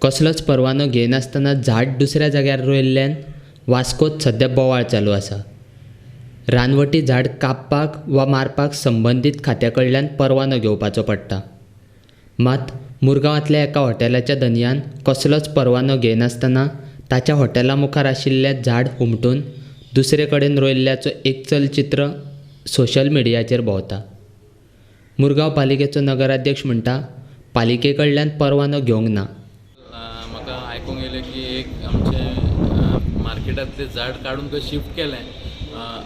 कसलोच परवानो घेयनासतना झाड दुसऱ्या जाग्यार रोयिल्ल्यान वास्कोत सद्या बोवाळ चालू आसा. रानवटी झाड कापपाक वा मारपाक संबंदीत खात्या कडल्यान परवानो घेवपाचो पडटा. मात मुरगांवांतल्या एका हॉटेलाच्या धनयान कसलोच परवानो घेयनासतना ताच्या हॉटेला मुखार आशिल्लें झाड हुमटून दुसरे कडेन रोयिल्ल्याचो एक चलचित्र सोशल मिडियाचेर भोंवता. मुरगांव पालिकेचो नगराध्यक्ष म्हणटा, पालिके कडल्यान परवानो घेवंक ना. म्हाका आयकूंक येयलें की एक आमचें मार्केटांतलें झाड काडून खंय शिफ्ट केलें.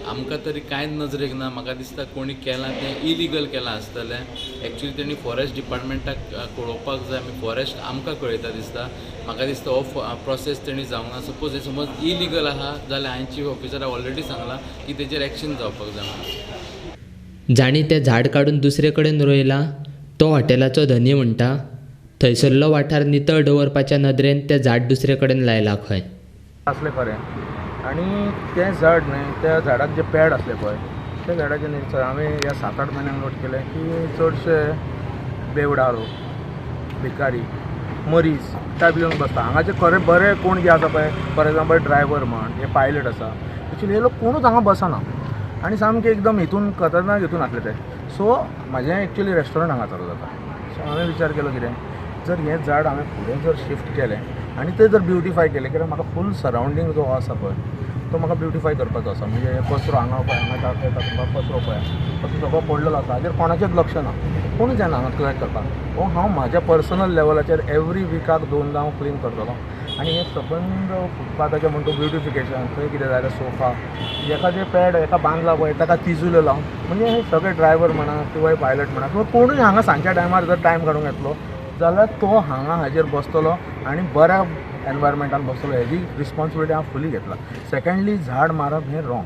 आमकां तरी कांयच नजरेक ना. म्हाका दिसता कोणी केलां तें इलिगल केलां आसतलें. एक्चुली तेणी फॉरेस्ट डिपार्टमेंटाक कळोवपाक जाय. आमी फॉरेस्ट आमकां कळयता दिसता. म्हाका दिसता हो प्रोसेस तेणी जावंक ना. सपोज हे समज इलिगल आहा जाल्यार हांवें चीफ ऑफिसराक ऑलरेडी सांगलां की तेजेर एक्शन जावपाक जाय म्हणून. जांणी तें झाड काडून दुसरे कडेन रोयलां तो हॉटेलाचो धनी म्हणटा, थंयसरलो वाठार नितळ दवरपाच्या नदरेन तें झाड दुसरे कडेन लायलां खंय. आसलें खरें, आनी तें झाड न्हय, त्या झाडाक जे पॅड आसले पळय, त्या झाडाचे न्हय हांवें ह्या 7-8 म्हयन्यांक नोट केलें की चडशे बेवडारो, भिकारी, मरीज टायप येवन बसता. हांगाचे खरें बरे कोण जे आसा पळय, फॉर एग्जाम्पल ड्रायव्हर म्हण, हे पायलट आसा, एक्चुली हे लोक कोणूच हांगा बसना आनी सामके एकदम हितून खतरनाक हितून आसले ते. सो म्हाजें एक्चुली रेस्टॉरंट हांगा चालू जाता. सो हांवें विचार केलो कितें, जर हें झाड हांवें फुडें जर शिफ्ट केलें आनी तें जर ब्युटिफाय केलें, कित्याक म्हाका फूल सरावंडींग जो आसा पळय तो म्हाका ब्युटिफाय करपाचो आसा. म्हणजे हे कचरो हांगा पळय, हांगा दाखयता तुमकां कचरो पळय, कसो सगळो पडलेलो आसा, हाजेर कोणाचेंच लक्ष ना, कोणूच येना हांगा कलेक्ट करपाक. हो हांव म्हाज्या पर्सनल लेवलाचेर एवरी विकाक 2दा हांव क्लीन करतलो. आनी हें सबंद फुटपाथाचें म्हण तूं ब्युटिफिकेशन, खंय कितें जाय जाल्यार सोफा, एका जे पॅड एका बांदला पळय ताका तिजुल्यो लावन, म्हणजे हे सगळे ड्रायव्हर म्हणा किंवा पायलट म्हणा किंवा कोणूय हांगा सांजच्या टायमार जर टायम काडूंक येतलो जाल्यार तो हांगा हाजेर बसतलो आनी बऱ्या एनवायरमेंटान बसतलो. हेजी रिस्पॉन्सिबिलिटी हांव फुली घेतला. सेकंडली, झाड मारप हें रॉंग.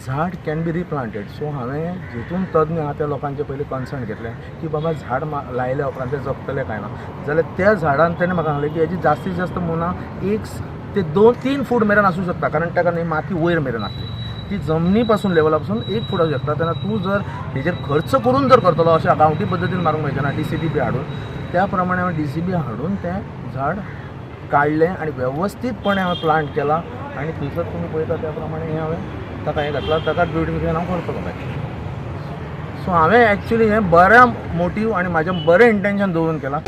झाड can be रिप्लांटेड. सो हांवें जितून तज्ञ आहा त्या लोकांचे पयलीं कन्सर्न घेतलें की बाबा झाड लायल्या उपरांत तें जगतलें काय ना. जाल्यार त्या झाडान तेणें म्हाका सांगलें की हेजी जास्तीत जास्त मुनां 1 ते 2-3 फूट मेरेन आसूं शकता, कारण ताका न्ही माती वयर मेरेन आसली, ती जमनी पासून लेवला पासून 1 फूट आसूं शकता. तेन्ना तूं जर हेजेर खर्च करून जर करतलो, अशें गांवठी पद्दतीन मारूंक मेळचें ना, डी सी बी बी हाडून, त्या प्रमाणे हांवें डी सी बी हाडून तें झाड काडलें आनी वेवस्थीतपणे हांवें प्लांट केलां. आनी थंयसर तुमी पळयता त्या प्रमाणे हें हांवें ताका हें घातलां, ताका ब्युटिफिकेशन हांव करतलो मागीर. सो हांवें एक्चुली हें बऱ्या मोटीव आनी म्हाजें बरें इंटेंशन दवरून केलां.